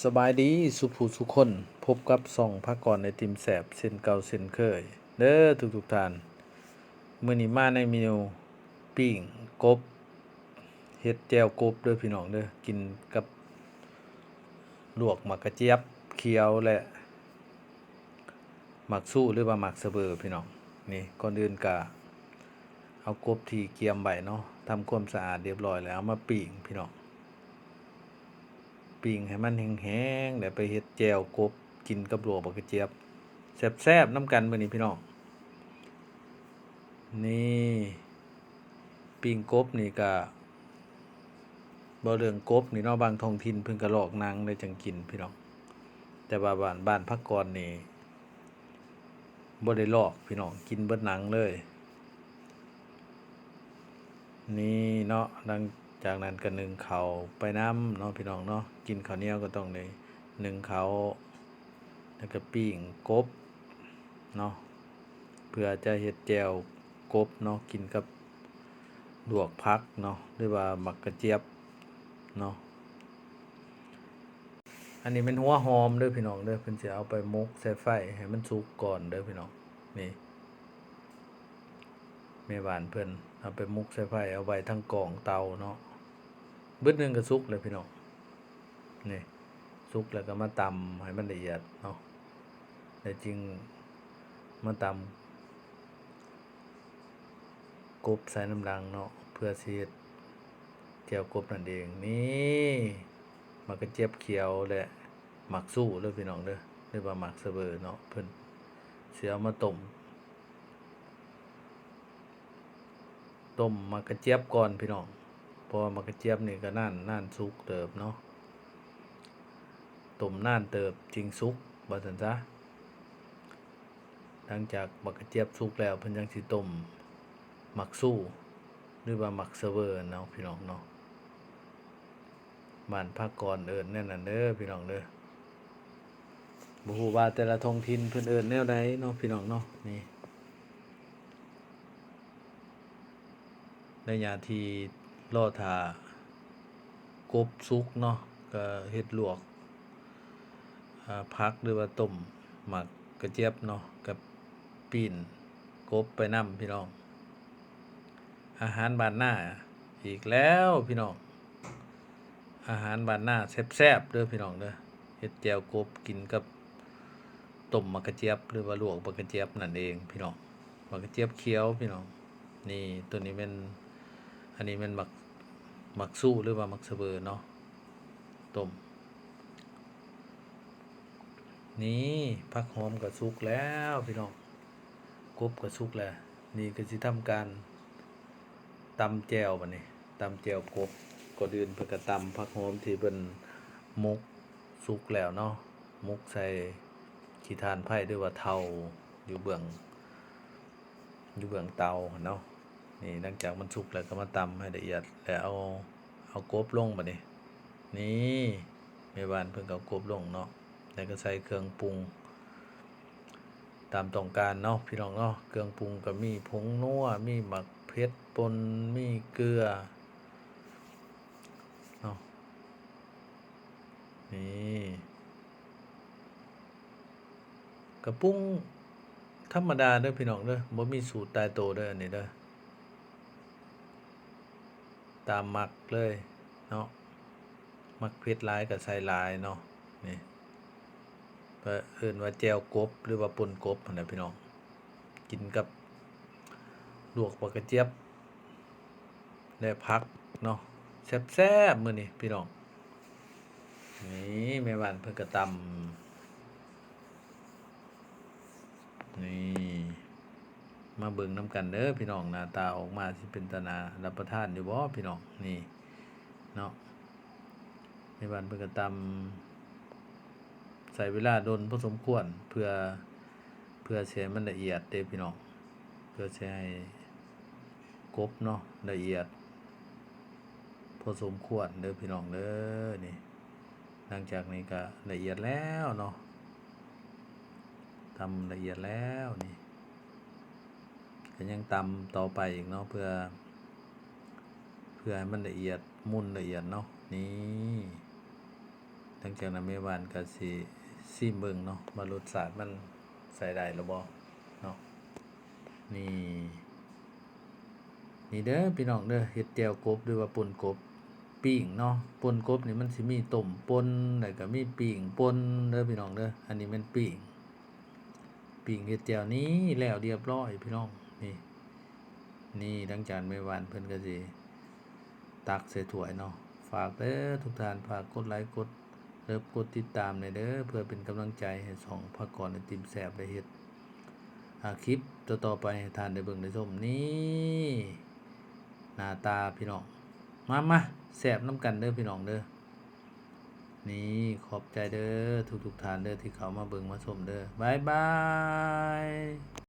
ສະບາຍດີສູ່ຜູ້ສູ່ຄົນ, ພົບກັບຊ່ອງພາກອນໄອຕິມແຊບເຊັ່ນເກົ່າເຊັ່ນເຄີຍເດີ້ທຸກໆທ່ານ. ມື້ນີ້ມາໃນເມນູປີ້ງກົບ, ເຮັດແຈ່ວກົບເດີ້ພີ່ນ້ອງເດີ້, ກິນກັບລວກໝາກກະຈຽບຂຽວ ແລະ ໝາກຊູ ຫຼືວ່າໝາກສະເບີພີ່ນ້ອງ. ນີ້ ກ່ອນອື່ນກະເອົາກົບທີ່ກຽມໄວ້ເນາະ, ທຳຄວາມສະອາດຮຽບຮ້ອຍແລ້ວ ເອົາມາປີ້ງພີ່ນ້ອງ. ປີ້ງໃຫ້ມັນແຫ້ງໆ ແລ້ວໄປເຮັດແຈ່ວກົບກິນກັບລວກໝາກກະຈຽບ ແຊບໆນຳກັນມື້ນີ້ພີ່ນ້ອງ. ນີ້ ປີ້ງກົບນີ້ກະ ເວົ້າເລື່ອງກົບນີ້ເນາະ, ບາງທ້ອງຖິ່ນເພິ່ນກະລອກໜັງແລ້ວຈັ່ງກິນພີ່ນ້ອງ, ແຕ່ວ່າບ້ານ ບ້ານພາກອນນີ້ ບໍ່ໄດ້ລອກພີ່ນ້ອງ, ກິນເບິດໜັງເລີຍ. ນີ້ເນາະ, ຫຼັງຈາກນັ້ນກະໜຶ້ງເຂົ້າໄປນຳເນາະພີ່ນ້ອງເນາະ, ກິນເຂົ້າໜຽວກະຕ້ອງໄດ້ໜຶ້ງເຂົ້າ ແລ້ວກະປີ້ງກົບເນາະ, ເພື່ອຈະເຮັດແຈ່ວກົບເນາະ, ກິນກັບລວກຜັກເນາະ ຫຼືວ່າໝາກກະຈຽບເນາະ. ອັນນີ້ແມ່ນຫົວຫອມເດີ້ພີ່ນ້ອງເດີ້, ເພິ່ນຊິເອົາໄປໝົກໃສ່ໄຟໃຫ້ມັນສຸກກ່ອນເດີ້ພີ່ນ້ອງ. ນີ້ ແມ່ບ້ານເພິ່ນເອົາໄປໝົກໃສ່ໄຟ ເອົາໄວ້ທາງກອງເຕົາເນາະ, ບຶດໜຶ່ງກະສຸກແລ້ວພີ່ນ້ອງ. ນີ້ ສຸກແລ້ວກະມາຕຳໃຫ້ມັນລະອຽດເນາະ, ແລ້ວຈຶ່ງມາຕຳ ກົບໃສ່ນຳຫຼັງເນາະ ເພື່ອຊິເຮັດແຈ່ວກົບນັ້ນເອງ. ນີ້ ໝາກກະຈຽບຂຽວ ແລະ ໝາກຊູເດີ້ພີ່ນ້ອງເດີ້ ຫຼືວ່າໝາກສະເບີເນາະ, ເພິ່ນຊິເອົາມາຕົ້ມ ຕົ້ມໝາກກະຈຽບກ່ອນພີ່ນ້ອງ, ເພາະວ່າໝາກກະຈຽບນີ້ກະນານ ນານສຸກເຕີບເນາະ, ຕົ້ມນານເຕີບຈຶ່ງສຸກ ວ່າຊັ້ນຊະ. ຫຼັງຈາກໝາກກະຈຽບສຸກແລ້ວ ເພິ່ນຈັ່ງຊິຕົ້ມໝາກຊູ ຫຼືວ່າໝາກສະເວີເນາະພີ່ນ້ອງເນາະ, ບ້ານພາກອນເອີ້ນແນວນັ້ນເດີ້ພີ່ນ້ອງເດີ້. ບໍ່ຮູ້ວ່າແຕ່ລະທ້ອງຖິ່ນເພິ່ນເອີ້ນແນວໃດເນາະພີ່ນ້ອງເນາະ. ນີ້ ໄລຍະທີ່ລໍຖ້າກົບສຸກເນາະ ກະເຮັດລວກ ອາ ຜັກ ຫຼືວ່າຕົ້ມໝາກກະຈຽບເນາະ ກັບປີ້ງກົບໄປນຳພີ່ນ້ອງ. ອາຫານບ້ານນາອີກແລ້ວພີ່ນ້ອງ, ອາຫານບ້ານນາແຊບໆເດີ້ພີ່ນ້ອງເດີ້, ເຮັດແຈ່ວກົບກິນກັບຕົ້ມໝາກກະຈຽບ ຫຼືວ່າລວກໝາກກະຈຽບນັ້ນເອງພີ່ນ້ອງ, ໝາກກະຈຽບຂຽວພີ່ນ້ອງ. ນີ້ ໂຕນີ້ແມ່ນ ອັນນີ້ແມ່ນໝາກ ໝາກຊູ ຫຼືວ່າໝາກສະເວີເນາະ ຕົ້ມ. ນີ້ ຜັກຫອມກະສຸກແລ້ວພີ່ນ້ອງ, ກົບກະສຸກແລ້ວ. ນີ້ກະຊິທຳການຕຳແຈ່ວບາດນີ້, ຕຳແຈ່ວກົບ. ກ່ອນອື່ນເພິ່ນກະຕຳຜັກຫອມທີ່ເພິ່ນໝົກສຸກແລ້ວເນາະ, ໝົກໃສ່ຂີ້ຖ່ານໄຟ ຫຼືວ່າເຖົາຢູ່ເບື້ອງ ຢູ່ເບື້ອງເຕົາຫັ້ນເນາະ. ນີ້ ຫຼັງຈາກມັນສຸກແລ້ວກະມາຕຳໃຫ້ລະອຽດ ແລ້ວເອົາ ເອົາກົບລົງບາດນີ້. ນີ້ ແມ່ບ້ານເພິ່ນກະເອົາກົບລົງເນາະ, ແລ້ວກະໃສ່ເຄື່ອງປຸງຕາມຕ້ອງການເນາະພີ່ນ້ອງເນາະ. ເຄື່ອງປຸງກະມີຜົງນົວ ມີໝາກເຜັດປົ່ນ ມີເກືອເນາະ. ນີ້ ກະປຸງທຳມະດາເດີ້ພີ່ນ້ອງເດີ້, ບໍ່ມີສູດຕາຍໂຕເດີ້ອັນນີ້ເດີ້, ຕາມມັກເລີຍເນາະ. ມັກເຜັດຫຼາຍກະໃສ່ຫຼາຍເນາະ. ນີ້ ກະເອີ້ນວ່າແຈ່ວກົບ ຫຼືວ່າປົ່ນກົບຫັ້ນແຫຼະພີ່ນ້ອງ. ກິນກັບລວກໝາກກະຈຽບ ແລະ ຜັກເນາະ, ແຊບໆມື້ນີ້ພີ່ນ້ອງ. ນີ້ ແມ່ບ້ານເພິ່ນກະຕຳ. ນີ້ ມາເບິ່ງນຳກັນເດີ້ພີ່ນ້ອງ, ໜ້າຕາອອກມາຊິເປັນຕາໜ້າຮັບປະທານຢູ່ບໍ່ພີ່ນ້ອງ? ນີ້ເນາະ ແມ່ບ້ານເພິ່ນກະຕຳ ໃຊ້ເວລາດົນພໍສົມຄວນ ເພື່ອ ເພື່ອຊິໃຫ້ມັນລະອຽດເດ້ພີ່ນ້ອງ, ເພື່ອຊິໃຫ້ກົບເນາະ ລະອຽດພໍສົມຄວນເດີ້ພີ່ນ້ອງເດີ້. ນີ້ ຫຼັງຈາກນີ້ກະລະອຽດແລ້ວເນາະ, ຕຳລະອຽດແລ້ວ. ນີ້ ກະຍັງຕຳຕໍ່ໄປອີກເນາະ ເພື່ອ ເພື່ອໃຫ້ມັນລະອຽດ ໝຸ່ນລະອຽດເນາະ. ນີ້ ຫຼັງຈາກນັ້ນແມ່ບ້ານກໍຊິຊີມເບິ່ງເນາະ ວ່າລົດຊາດມັນໃຊ້ໄດ້ແລ້ວບໍ່ເນາະ. ນີ້ ນີ້ເດີພີ່ນ້ອງເດີ ເຮັດແຈ່ວກົບ ຫຼືວ່າປົ່ນກົບ ປີ້ງເນາະ. ປົ່ນກົບນີ້ມັນຊິມີຕົ້ມປົ່ນ ແລ້ວກໍມີປີ້ງປົ່ນເດີພີ່ນ້ອງເດີ. ອັນນີ້ແມ່ນປີ້ງ ປີ້ງເຮັດແຈ່ວນີ້ແລ້ວລຽບຮ້ອຍພີ່ນ້ອງ. ນີ້ ນີ້ ຫຼັງຈາກແມ່ບ້ານເພິ່ນກໍຊິຕັກໃສ່ຖ້ວຍເນາະ. ຝາກເດີທຸກທ່ານ ຝາກກົດໄລ ກົດເລີບ ກົດຕິດຕາມແດ່ເດີ ເພື່ອເປັນກຳລັງໃຈໃຫ້ຊ່ອງພາກອນໄອຕິມແຊບໄດ້ເຮັດ ອາ ຄລິບຕໍ່ໆໄປໃຫ້ທ່ານໄດ້ເບິ່ງໄດ້ຊົມ. ນີ້ ໜ້າຕາພີ່ນ້ອງ ມາ ມາແຊບນຳກັນເດີພີ່ນ້ອງເດີ. ນີ້ ຂອບໃຈເດີທຸກໆທ່ານເດີ ທີ່ເຂົ້າມາເບິ່ງມາຊົມເດີ. ບາຍບາຍ.